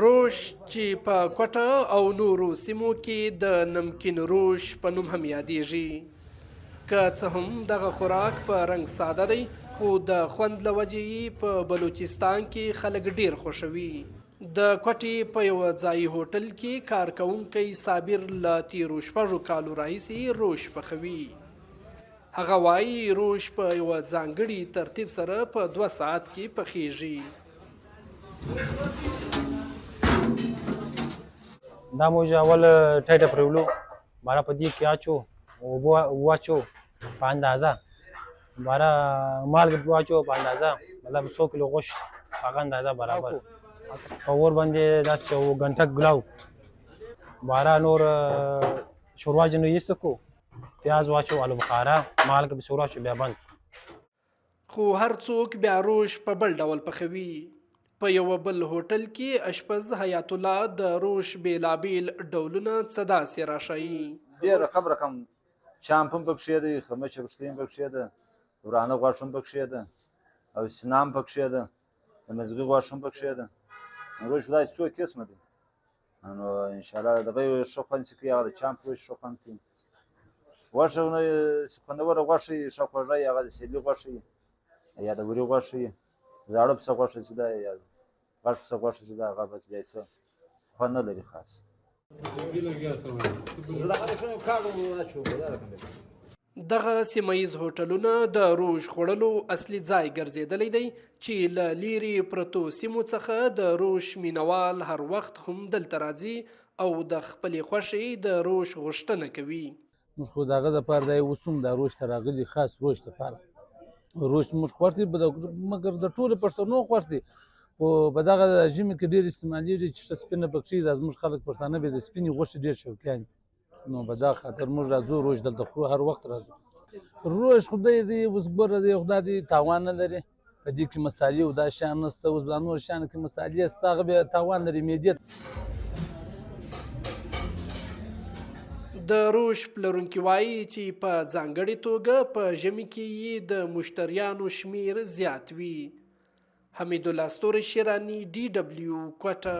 روش چې په کوټه او نورو سیمو کې د نمکین روش په نوم هم یادېږي. که څه هم دغه خوراک په رنګ ساده دی، خو د خوند له وجې یې په بلوچستان کې خلک ډېر خوښوي. د کوټې په یوه ځايي هوټل کې کارکوونکی صابر له تېرو شپږو کالو راهیسې روش پخوي. هغه وايي، روش په یوه ځانګړي ترتیب سره په 2 ساعت کې پخېږي. دا موږ اول ټیټه پرېولو، باره په دې کې اچو اوبه واچو په اندازه، باره مالګه پرې واچو په اندازه، مطلب څو کیلو غوښت هغه اندازه برابر. په اور باندې داسې یو ګنټه ګلاو، باره نور شوروا جنو ایسته کو، پیاز واچو، آلو بخارا، مالګه پسې ور واچو، بیا بند. خو هر څوک بیا روش په بل ډول پخوي. په یوه بل هوټل کې اشپز حیات الله د روش بېلابېل ډولونه څه داسې راښيي. ډېر رقم رقم چامپ هم پکښې دی، خمچه پښتۍ هم پکښې ده، ورانه غوښه هم پکښې ده، او سینه هم پکښې ده، د مزغي غوښه هم پکښې ده. روش داسې څو قسمه دی، نو انشاءالله دغه یو ښه خوند چې کوي، هغه د چامپ روش ښه خوند کوي. غوښه نو چې خوندوره غوښه وي، ښه خوږه وي، هغه د سیلي غوښه وي یا د وري غوښه وي، زاړه پسه غوښه چې ده یا غټ پسه غوښه چې ده، هغه بس بیا څه خوند نه لري خاص. دغه سیمه ییز هوټلونه د روژ خوړلو اصلي ځای ګرځېدلی دی چې له لیرې پرتو سیمو څخه د روش مینوال هر وخت هم دلته راځي او د خپلې خوښې د روش غوښتنه کوي. موږ خو د هغه دپاره دی اوس هم دا روش ته راغلي، خاص روش دپاره. روش موږ خوښ دی، مګر د ټولو پښتنو خوښ دی، خو په دغه ژمي کې ډېر استعمالېږي چې ښه سپینه پکښې. دا زموږ خلک پښتانه به د سپینې غوښې ډېر شوقیان دي، نو په دا خاطر موږ راځو روش دلته خورو، هر وخت راځو. روش خدای دی اوس ګوره دی، خدای دی تاوان نه لري، په دې کې مسالې او دا شیان نشته. اوس دا نور شیانو کې مسالې شته، هغه بیا تاوان لري معدې. د روش پلورونکي وایي چې په ځانګړې توګه په ژمي کې یې د مشتریانو شمېر زیات وي. حمیدالله ستوری شیراني، ډي ډبلیو، کوټه.